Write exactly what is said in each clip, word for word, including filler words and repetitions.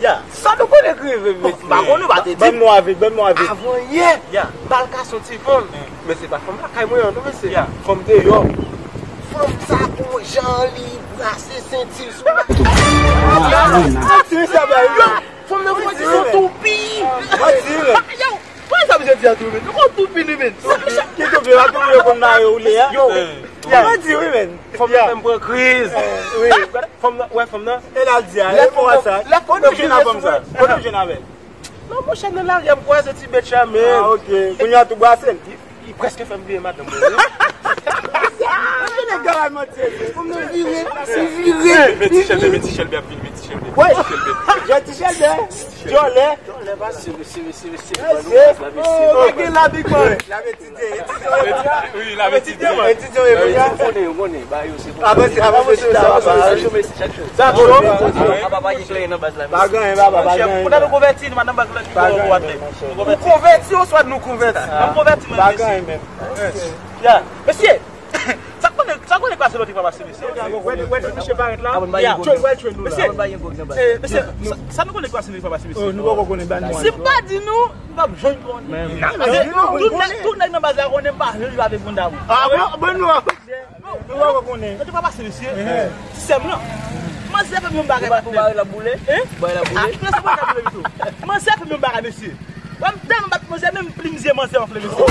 Ya. Sa nou konnen k rive, mesye? M pa konnen, m pa te di. Ban m non avèk, ban m non avèk. Avanyè, ya, bal ka soti fanm. Men se pa fanm lakay mwen an, non, mesye. Ya. Fanm deyò. Fanm sa, gon jan li brase senti l sou la. Manti, sa bay. Yo, fanm nan fò di son toupi. Manti, men. Yo, kòman sa misye di a toupi? Nou konn toupi, nou, men. Ki toupi? La toupi yo konn mare ou le a? Yo. Manti, wi, men. Fanm nan fè m pran kriz. Wi. Fanm nan, wè, fanm nan. E la di a, e pou sa. Kote w jwenn avè m sa? Kote w jwenn avè l? Non, monchè, nan lari a, m kwaze ti bèt Chamèl. Ah, ok. Kounye a tou brase l. Li, li prèske fè m bliye madanm mwen, wi. Mesye, nèg yo al manti, mesye. Fanm nan vire, li vire. Men ti chèlbè, men ti chèlbè ap vin, men ti chèlbè. Wi. Ti chèlbè. Jè ti chèlbè. Djòlè. Djòlè, pa sere, sere, sere, sere. Mesye. Pa gen labi kòrèk. Wi, l ap etidye. Etidye, etidye, etidye. Yo konnen, yo konnen, ba yo se konsa. Avanse, avanse, avanse. Chak jou, mesye, chak jou. Sa cho. Apa pa gen kleren nan baz la, mesye. Pa gen anyen, papa, pa gen anyen. Kounye a nou konvèti, nou pa nan baz la ki konvèti. Nou konvèti, oswa nou konvèti. Ann konvèti, mwen, mesye. Pa gen anyen, menm. Ya, mesye. Sa konnen, sa konnen pase lòt li pa pase, mesye. Wè, wè, wè, misye parèt la. Ya, wè, wè, nou la. Mesye, sa, sa nou konnen pase lòt li pa pase, mesye. Oh, nou poko konnen, ban nou. Si m pa di nou, nou p ap janm konnen. Paske tout nèg, tout nèg nan baz la konnen m pa jwe avèk moun damou. Ah, bon, bon, nou. Nou pa konnen. Mwen te pa pase, mesye. Ti sè m nan. Manzè fè m yon bagay. Ou pa, ou pa wè l ap boule? Hein? Ou pa wè l ap boule? Ah, non, se pa l ap boule, mesye. Manzè fè m yon bagay, mesye. Wè, m tèlman bat manzè, menm plim zye manzè anfle, mesye.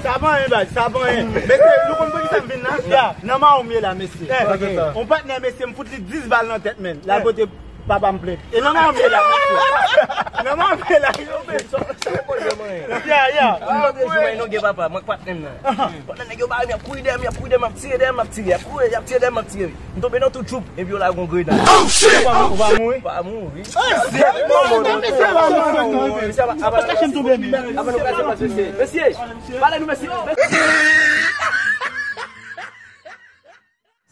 Sa pa anyen, baz, sa pa anyen. Mesye, nou konn poukisa m vin la? Ya. Nan mawon m ye la, mesye. Eh. On patnè, mesye, m fout li dis bal nan tèt, men. L al pote papa m plent. E nan mawon m ye la, mesye. Nan mawon m ye la. Ya, ya. Mwen, mwen, mwen, non, gen papa, mwen k patnè m nan. Pandan nèg yo bare m, y ap kouri dèyè m, y ap kouri dèyè m, y ap tire dèyè m, y ap tire, y ap kouri dèyè m, y ap tire. M tonbe nan tout twoup, epi yo lage yon grenad. Ou pa, ou pa mouri? Pa mouri. Mesye, aba, aba, aba nou kase pase, mesye. Mesye, pale nou, mesye.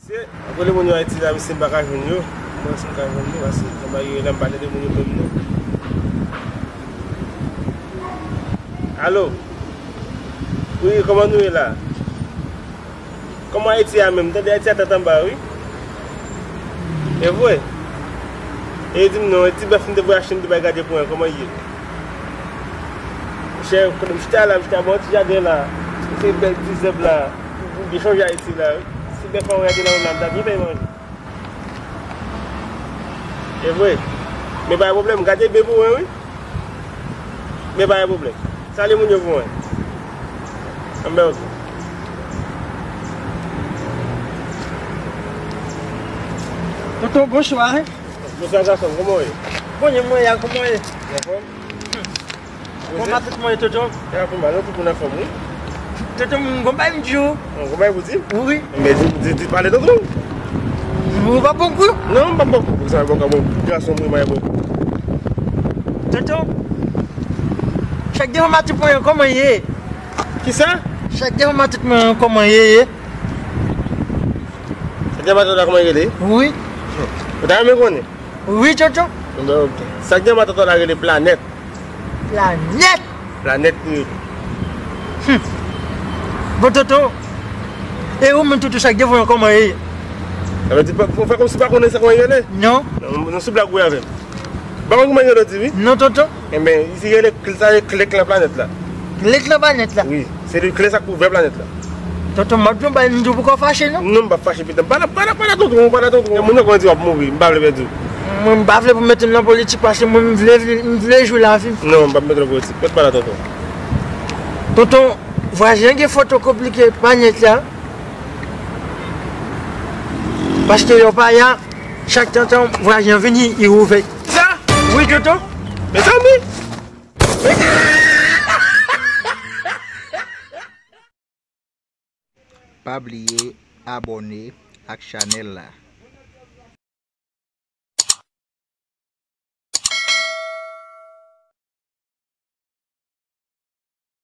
Se, ap rele moun yo Ayiti la, mesye, m pa ka jwenn yo. Mwen, si m ka jwenn yo, paske jan bagay yo ye la, m pa tande moun yo menm non. Alo? Wi, kòman nou ye la? Kòman Ayiti a menm? Tande Ayiti a tèt anba, wi. E vre? E di m non, e ti bèf m te voye achte, m te bay gade pou mwen, kòman l ye? Monchè, kote m chita la, m chita bò ti jaden la. Se bèl ti zèb la. Li chanje Ayiti la, wi. Si bèf an rete nan men m, m ta byen fè manje. E vre. Men pa gen pwoblèm, gade byen pou mwen, wi. Men pa gen pwoblèm. Salye moun yo pou mwen. Anben, ok. Tonton, bonswa, hein? Bonswa, gason, kòman w ye? Bon, mwen ye, kòman w ye? Anfòm? Bon, matant mwen, tonton. E, anfòm, alò, tout moun anfòm, wi. Tonton, m gon bagay m di w. Bon, gon bagay pou di m? Wi. Men di, di, di, pale, tonton. Ou pa bon kou? Non, m pa bon kou. Sa bon, bon, gason mwen, mwen bon. Tonton, chak devan matant mwen, kòman ye? Kisa? Chak devan matant mwen, kòman ye, ye? Chak devan matant la, kòman ye, ye? Wi. Ou ta renmen konnen? Wi, tonton. Bon, ok. Chak devan matant la rele Planèt. Planèt? Planèt li rele. Hmm. Bon, tonton. E ou menm, tonton, chak devan mwen, kòman ye? Sa vle di, pa, ou fè kòmsi pa konnen sa kòman ye rele? Non. Non, non, se blag ou ye avè m. Ou pa konn kòman yo di, wi? Non, tonton. Enben, li rele, sa rele Klèk lan Planèt la. Klèk lan Planèt la? Wi, se li kle sa k ouvè planèt la. Tonton, m ap di w yon bagay, m di w poko fache, non? Non, m pa fache, pitit. Pa la, pa la, pa la, tonton, pa la, tonton. Moun nan konn di w ap mouri, m pa vle pèdi w. Mwen, m pa vle pou mete m nan politik, paske mwen, m vle, m vle jwi lavi m. Non, m p ap mete w nan politik. Mèt pa la, tonton. Tonton, vwazen an gen foto konplike Planèt la. Paske yo pa ya, chak tantan vwazen an vini, li ouvè. Sa? Wi, tonton. Mezanmi! Pa bliye abòne ak chanèl la.